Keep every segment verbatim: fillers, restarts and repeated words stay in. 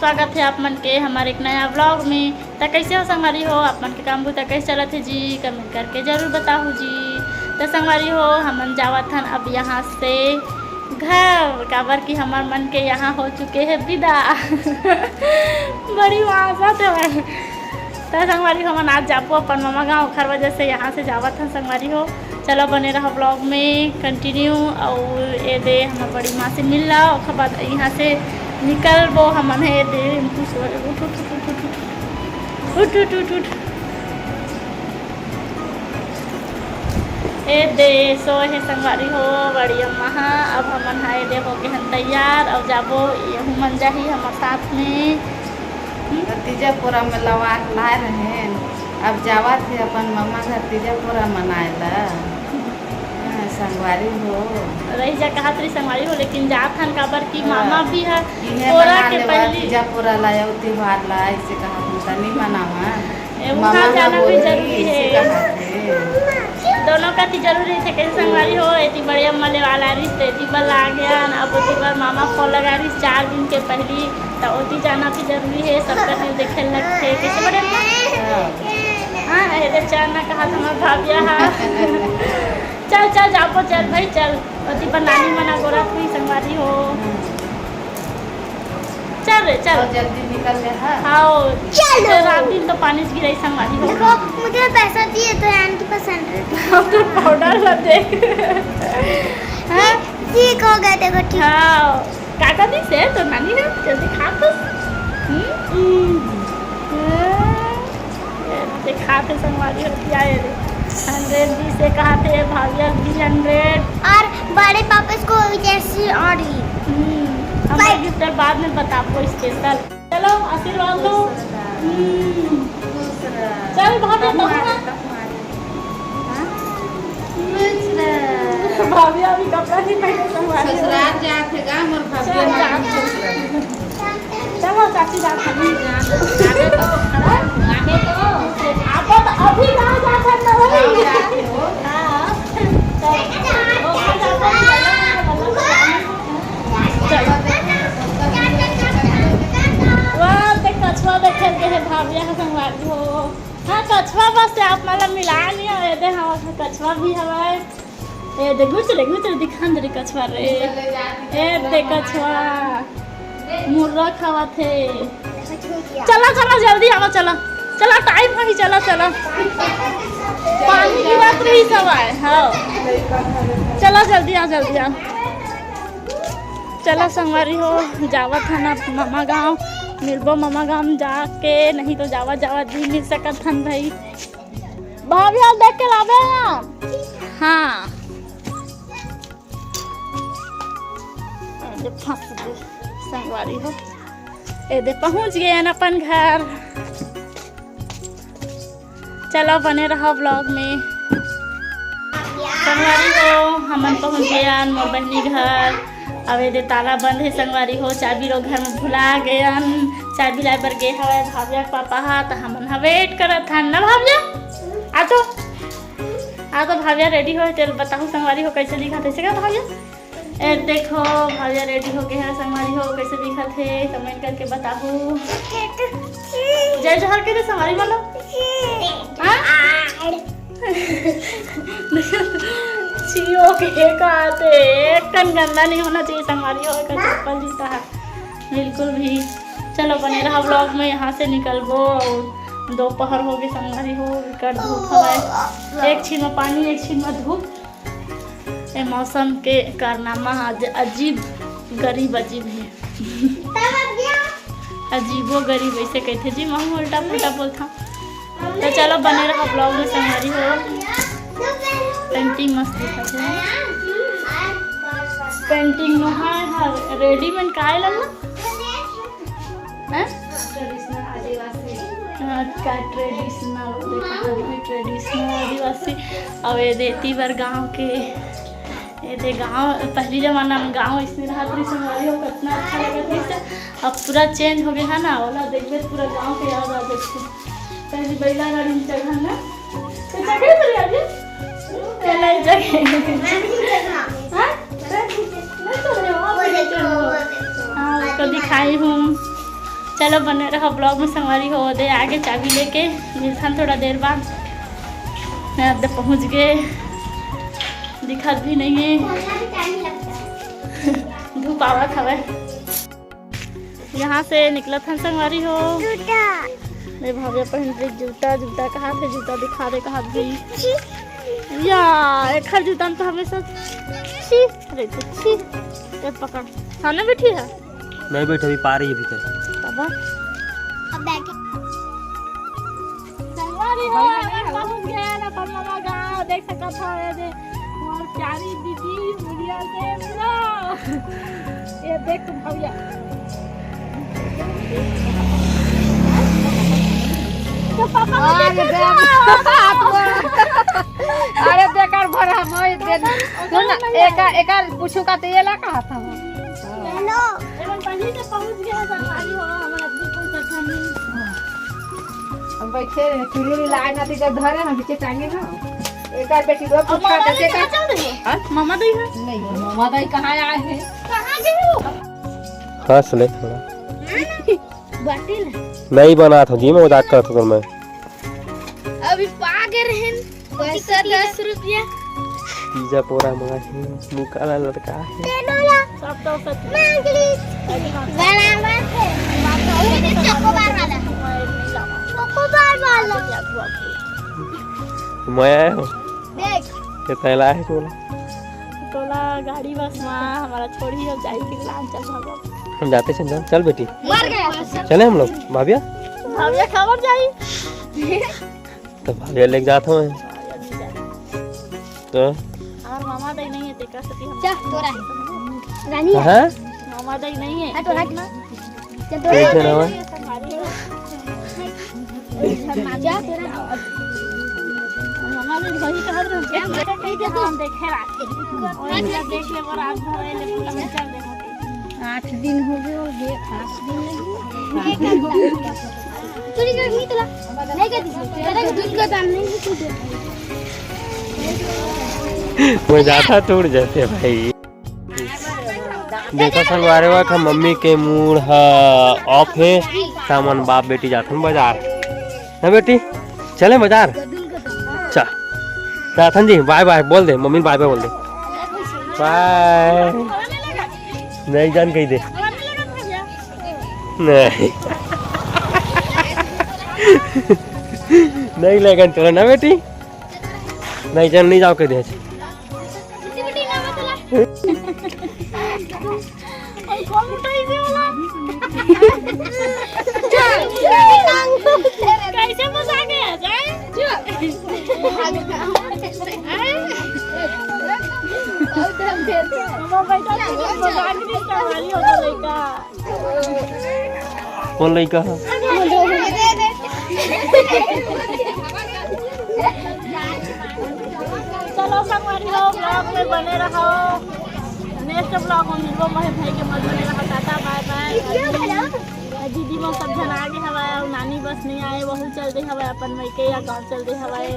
स्वागत हे आप मन के हमर एक नया vlog में। त कइसे हो संगवारी हो, आप मन के काम बुता कइसे चलत हे जी, comment करके जरूर बताहू जी। त संगवारी हो, हमन जावत हन अब यहाँ से घर, काबर कि हमर मन के यहाँ हो चुके हे विदा। बड़ी मजा आथे। त संगवारी हो, हमन आज जाबो अपन ममा गाँव, ओखर वजह से यहाँ से जावत हन संगवारी हो। चलो बने रहो vlog में continue। अउ ये दे हमर बड़ी माँ से मिल ला, ओखर बाद यहाँ से निकलबो हमन। हे दे रिंकू सो, उठ, उठ, उठ। ए दे सो हे संगवारी हो, बड़ी अम्मा हा। अब हमन हा ए दे होके हन तैयार, अब जाबो, यहू मन जाही हमर साथ में। भतीजा पूरा में लवा लाए रहेन, अब जावत हे अपन ममा घर तीजा पूरा मनाए ला। हाँ, संगवारी हो। रही जा कहत रही संगवारी हो, लेकिन जात हन काबर कि हाँ। मामा भी ह इहे कोरा बना के लेवा, पहली तीजा पूरा ला अउ तिहार ला, ऐसे कहत हन, त नहीं मनावा। ए, मामा उहाँ ना जाना भी बोली, जरूरी ऐसे है। कहत हे। दोनों का ती जरूरी है, कैसे संगवारी हो, एती बड़े अम्मा ले वाला रिश्ते, एती बल आ गया ना, अब ओती बार मामा फोन लगा रही चार दिन के पहली, त ओती जाना भी जरूरी है, सबका दिल देखे लगते, कैसे बड़े अम्मा? हाँ। हाँ, अरे, चार ना कहा था मैं भाभिया, हाँ। चल, चल, जाबो, चल भाई, चल। ओती पर नानी मना गोरा थी संगवारी हो। चल रे, चल। और जल्दी निकल ले, हाँ। हाँ, चलो। चल, रात दिन तो पानी से गिराई संगवारी हो। देखो, मुझे पैसा दिए तो यान की पसंद है। हम तो पाउडर ला देख। हाँ? ठीक हो गए, देखो, ठीक। हाँ, काका दी से तो नानी ने जल्दी खा तो। हम्म? हम्म। हाँ। ये दिखाते संगवारी हो क्या है रे? हंड्रेड जी से कहा थे भाभिया, थ्री हंड्रेड। और बड़े पापा इसको जैसी और ही। हम्म, हम बाय। गिफ्ट बाद में बताबो स्पेशल। चलो आशीर्वाद दो। हम्म। चल भाभी, तो ना। भाभी अभी कपड़ा नहीं पहने संगवारी हो। ससुराल जात हे गा मोर भाभी चल, हमारी। चल। चलो चाची जात हन। आगे तो, आगे तो। आप तो अभी गाँव जात हन ना भाई। गाँव जात हो। हाँ। चलो। चलो। वाह, देख कछुआ देखे के है भाभी, यहाँ संगवारी हो। हाँ, कछुआ बस से आप मतलब मिला नहीं हो, ये दे हमारे कछुआ भी हमारे। ए दे, गुचरे, गुचरे दिखान दे रे कछुआ रे। ए दे कछुआ। मुर्रा खावत हे। चला, चला, जल्दी आवा, चला। चला, टाइम होही, चला, चला। पानी गिरत रही सब आए, हाँ। चला, जल्दी आ, जल्दी आ। चला संगवारी हो, जावत हन अब ममा गाँव। मिलबो ममा गाँव जाके, नहीं तो जावत, जावत भी मिल सकत हन भाई। भाभी, आज देख के लाबे ना। हाँ। ए दे फंस गई संगवारी हो। ए दे पहुंच गए हैं अपन घर। चलो बने रहो vlog में। संगवारी हो, हमन पहुंच गए हैं मोर बहनी घर। अब ए दे ताला बंद है संगवारी हो, चाबी लो घर में भुला गए हैं। चाबी लाए बर गए हवे भाभिया के पापा हा, त हमन हा wait करत हन ना भाभिया। आ तो, आ तो भाभिया ready हो, तेल बताहू संगवारी हो कैसे दिखत है, से का भाभिया? ए देखो भाभिया ready हो गए है संगवारी हो, कैसे दिखत है comment करके बताहू। जय जोहार के दे संगवारी बोलो। हाँ? छियो के एक आते, एक कन गंदा नहीं होना चाहिए संगवारी हो, एक चप्पल जूता है बिल्कुल भी। चलो बने रहा vlog में, यहाँ से निकलबो और दोपहर हो गए संगवारी हो, कर धूप हवाए, एक छीन में पानी, एक छीन में धूप। ए मौसम के कारनामा आज अजीब गरीब अजीब है। अजीबो गरीब ऐसे कहते जी, महू उल्टा पुल्टा बोलता। तो चलो बने रहा vlog में संगवारी हो। पेंटिंग मस्त दिखत है। पेंटिंग में हाँ, हाँ, readymade का है लल्ला? हैं? Traditional आदिवासी। हाँ, का traditional, देखो, आदमी traditional आदिवासी। अब ये देती बर गाँव के, ये दे गाँव, पहली जमाना में गाँव इसने रहत रही संगवारी हो, कितना अच्छा लगत रही से। अब पूरा change हो गया है ना, ओला देखबे पूरा गाँव के याद आ जाते। पहली बैला गाड़ी में चढ़ा ना, तो जगह तो ले आइए। चल, नहीं जगह। हाँ? नहीं चढ़े हो, आप वो नहीं देखो, चढ़ो। वो देखो। हाँ, उसको दिखाई हूँ। चलो बने रहो vlog में संगवारी हो, दे आगे चाबी लेके मिलथन थोड़ा देर बाद। मैं अब पहुंच गए, दिखत भी नहीं है, धूप आवत हवे। यहाँ से निकलत हन संगवारी हो। जूता। मैं भाविया पहन रही जूता, जूता कहाँ थे, जूता दिखा दे कहाँ भी। या एखर जूता में तो हमेशा छी रहते छी। ए पकड़, खाने बैठी है। नहीं बैठे, अभी पा रही है भीतर। तब अब बैठ। संगवारी हो, हम पहुंच गए ना अपन नवा गांव। देख सकत हो ये दे मोर प्यारी दीदी मुड़िया के ब्रो। ये देख तुम भैया। तो पापा को अरे देख के बे-, जाओ। अरे बेकार भर हम होई दे। सुन ना, एका, एका पूछू का तो ये ला कहा था। हेलो। एमन बनी से पहुंच गया संगवारी हो, हमर आदमी कोई सठा नहीं। हम बैठे रहे, चुरू लाए ना, तो जब धरे ना, पीछे टांगे ना। एक बार बेटी रो और पूछा मामा तो दई देखा। कहाँ चल रही है? हाँ? मामा दई है? नहीं, मामा दई कहाँ आए हैं? कहाँ गए हो? हंस ले थोड़ा। बाटी ना। नहीं बनात हो जी, मैं मजाक करत हो मैं। अभी पा के रहन पैसा दस रुपया। पिज्जा पूरा मंगा है, मुका ला लड़का है। तेनोला। सब तो सच में। मांगली। बराबर है। ये चोकोबार वाला। चोकोबार वाला। मैं आया हूँ। देख। कितना लाया है तोला? तोला गाड़ी बस में हमारा छोड़ी हो जाई कि लान चल भागो। हम जाते चल, चल, चल बेटी। मर गया। चले हम लोग, भाभिया? भाभिया खबर जाई। तो भाभिया लेके जात हूँ मैं। तो? और मामा दई नहीं है, तेकर सेती हम चल, तोरा है। रानी है। हाँ? मामा दई नहीं है। हट, हट। चल, तोरा कैसे है। ना हुआ? जा, तोरा। मामा दई वही कहत रहे, क्या? हम देखे रात के। वही देख ले, वो रात भर ले, पूरा में चल दे। आठ दिन हो गए, हो गए, आठ दिन नहीं। चोरी कर नहीं तोला। नहीं कर दी। तेरा दूध का दाम नहीं तू दे। वो जाता टूट जाते भाई। देखो संगवारी हो, मम्मी के मूड ह off है। सामान बाप बेटी जाथन बाजार। ना बेटी, चले बाजार। चल राथन जी, bye bye बोल दे, मम्मी bye bye बोल दे। Bye। नहीं जान कही दे। नहीं। नहीं लेगन चलो ना बेटी। नहीं जान नहीं जाओ कही दे। कैसे मजाक है, जाए? मम्मा बैठा थी, मजाक नहीं कर रही हो, लड़का। कौन लड़का है? चलो संगवारी हो, vlog में बने रहो। Next vlog में मिलबो, मोहे भाई के मजे में रहो। Tata, bye bye। दीदी मन सब झन आगे हवय, अउ नानी बस नहीं आए, वहू चल दे हवय अपन मइके या गाँव चल दे हवय।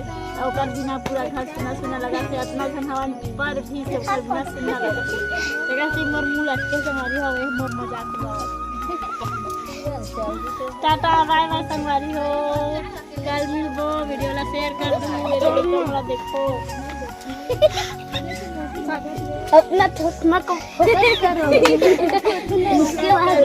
अउ ओकर बिना पूरा घर सुना सुना लगा थे, अतना झन हवय पर भी से ओकर बिना सुना लगा थे। तेकर से मोर मुंह लटके संगवारी हवय, मोर मजाक उड़ावत। टाटा, bye bye संगवारी हो। कल मिलबो, video ला share कर दू, ये video ला देखो। अपना थोथमा को focus करो। उसके बाद